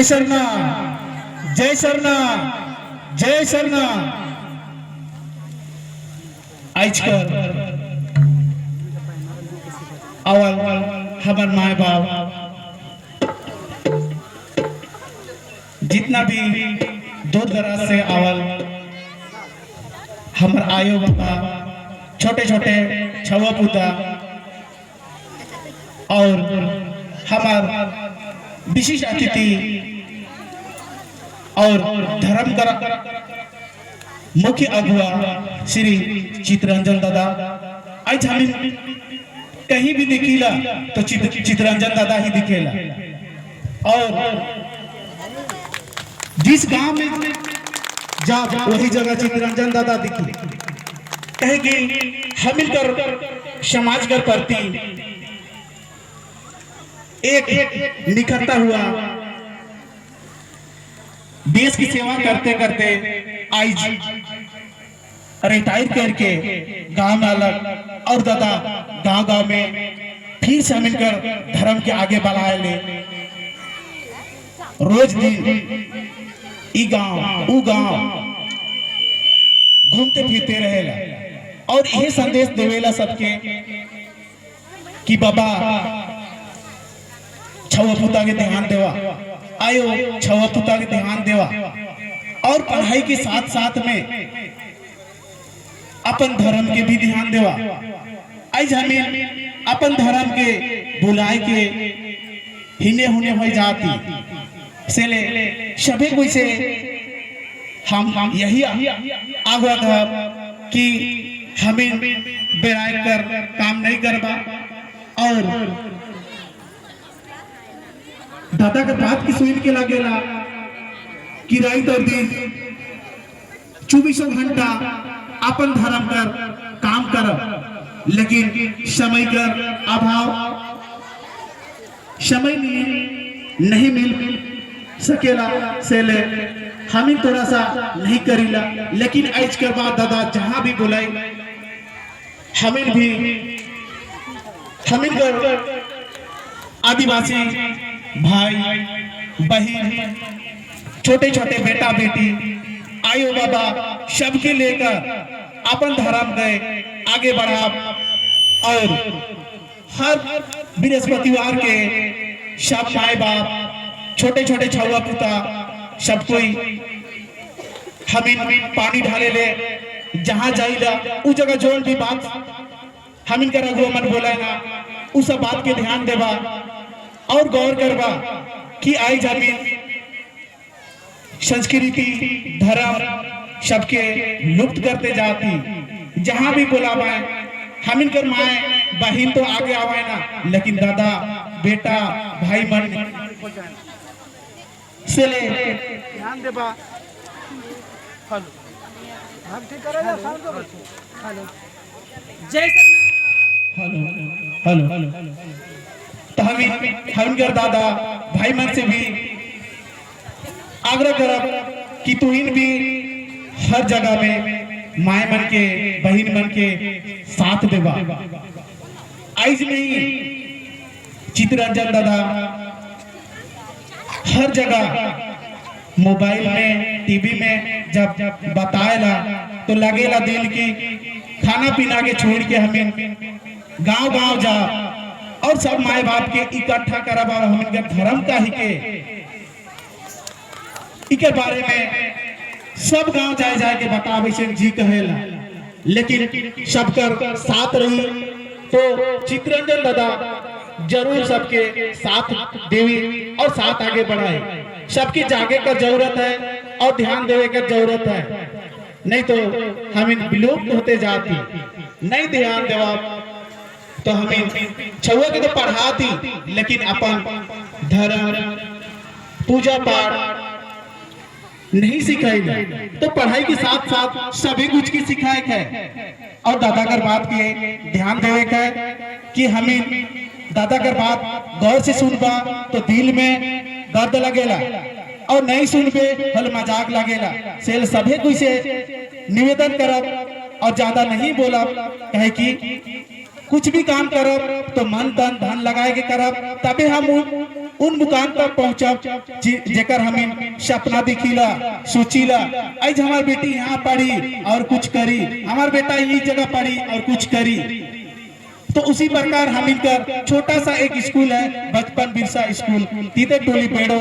जय सरना, जय सरना, जय सरना। आजकल अवल हमार माए बाप जितना भी दूर दराज से आवल हमर आयो बाबा, छोटे छोटे छुआ पुता और हमार विशेष अतिथि और धर्म कर मुख्य अगुआ श्री चितरंजन दादा। आज हम कहीं भी दिखीला तो चितरंजन दादा ही दिखेला और जिस गांव में जा, वही जगह चितरंजन दादा दिखी। कहे कि हमिलकर समाज कर प्रति एक निखरता हुआ देश की सेवा करते करते आज रिटायर करके गांव में अलग और दादा गांव गांव में फिर से मिलकर धर्म के आगे बढ़ाए ले। रोज दिन ई गांव ऊ गांव घूमते फिरते रहेला और यही संदेश देवेला सबके कि बाबा, छुआ पुता के ध्यान देवा, आयो छुआ पुता के ध्यान देवा और पढ़ाई के साथ साथ में अपन धर्म के भी ध्यान देवा। आज हमें अपन धर्म के भुलाए के हिने हुने हो जाती से ले सभी कोई से हम यही आग्रह कर कि हमें बेराय कर काम नहीं करबा और दादा के बात की सुन के लगेला कि रात और दिन 24 घंटा अपन धर्म कर काम कर, लेकिन समय कर अभाव, समय नहीं नहीं मिल सकेला से ले हमें थोड़ा सा नहीं करीला। लेकिन आज के बाद दादा जहां भी बुलाई, हमें भी हमें कर आदिवासी भाई बहन, छोटे छोटे बेटा बेटी, आयो बाबा सबके लेकर अपन धर्म गए आगे बढ़ा और हर बृहस्पतिवार के सब माए बाप, छोटे छोटे छुआ पुता, सब कोई हमें पानी ढाले ले जहां जाइला, उ जगह जोन भी बात हम इनका रघुआ मन बोला ना, उस सब बात के ध्यान देवा और गौर करवा कि आई जमीन संस्कृति धर्म सबके लुप्त करते जाती। जहां भी बुलावाए, हम इनकर माए बहन तो आगे आवाए ना, लेकिन दादा, बेटा, भाई मन से ले ध्यान देबा। हेलो, हम ठीक करे साउंड को। हेलो, जय सरना। Hello, hello. तो हम हम दादा भाई मन से भी आग्रह करब कि तुहिन भी हर जगह में माए मन के, बहन मन के साथ देवा। आइज नहीं, चितरंजन दादा हर जगह मोबाइल में, टीवी में जब बताएला तो लगेला दिल की खाना पीना के छोड़ के हमें गांव गांव जा और सब माए बाप के इकट्ठा करब और हम इनके धर्म का ही के इके बारे में सब गांव जाए जाए के बतावे से जी कहेला। लेकिन सबकर साथ रही तो चितरंजन दादा जरूर सबके साथ देवी और साथ आगे बढ़ाए। सबकी जागे का जरूरत है और ध्यान देवे का जरूरत है, नहीं तो हम इन विलुप्त होते जाती। नहीं ध्यान देवा तो हमें छुआ के तो पढ़ाती, लेकिन अपन धर्म, पूजा पाठ नहीं सिखाई। तो पढ़ाई के साथ साथ सभी कुछ की सिखाए है और दादा कर बात के ध्यान देवे का कि हमें दादा कर बात गौर से सुनबा तो दिल में दर्द लगेला और नहीं सुनबे हल मजाक लगेला। सेल सभे कुछ से निवेदन करब और ज्यादा नहीं बोलब, कहे कि कुछ भी काम करब तो मन तन धन लगाए के करब, तभी हम उन मुकाम तक पहुंचब जेकर हमें सपना दिखीला, सोचीला। आज हमार बेटी यहाँ पढ़ी और कुछ करी, हमार बेटा ये जगह पढ़ी और कुछ करी। तो उसी प्रकार हम इनकर छोटा सा एक स्कूल है, बचपन बिरसा स्कूल, तीते टोली पेड़ो,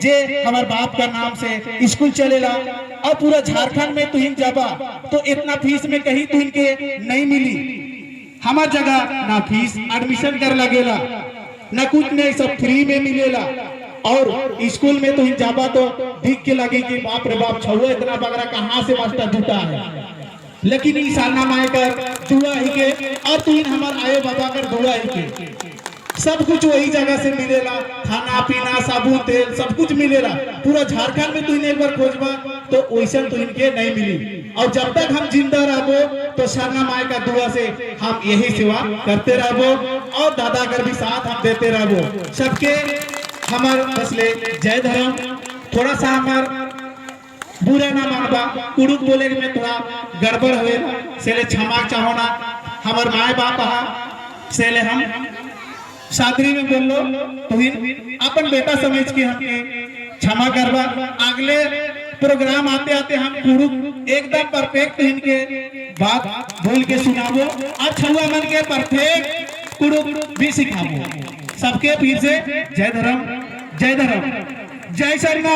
जे हमार बाप का नाम से स्कूल चलेला। और पूरा झारखंड में तुहिन जाबा तो इतना फीस में कहीं तुहिन के नहीं मिली। हमार जगह ना फीस एडमिशन कर लगेला, ना कुछ नहीं, सब फ्री में मिलेला। और स्कूल में तुहिन जाबा तो दिख के लगे कि बाप रे बाप, छुआ इतना बगरा कहाँ से मास्टर जुटा है। लेकिन ई सालना माए कर दुआ ही के और तुहिन हमार आयो बाबा कर दुआ ही के सब कुछ वही जगह से मिलेला। खाना पीना, साबुन तेल, सब कुछ मिलेला। पूरा झारखंड में तुहिन एक बार खोजबा तो वैसा तुहिन के नहीं मिली। और जब तक हम जिंदा रहबो तो सरना माए का दुआ से हम यही सेवा करते रहबो और दादा कर भी साथ हम देते रहबो। सबके हमार बसले जय धर्म। थोड़ा सा हमार बुरा ना मानबा, कुड़ुक बोले में थोड़ा गड़बड़ हुए, सेले क्षमा चाहोना। हमार माए बाप हा, सेले हम सादरी में बोल लो तो अपन बेटा समझ के हमके क्षमा करबा। अगले प्रोग्राम आते आते हम कुड़ुक एकदम परफेक्ट इनके बात बोल के सुनाबो और छुआ मन के परफेक्ट कुड़ुक भी सिखाबो। सबके फिर से जय धर्म, जय धर्म, जय सरना।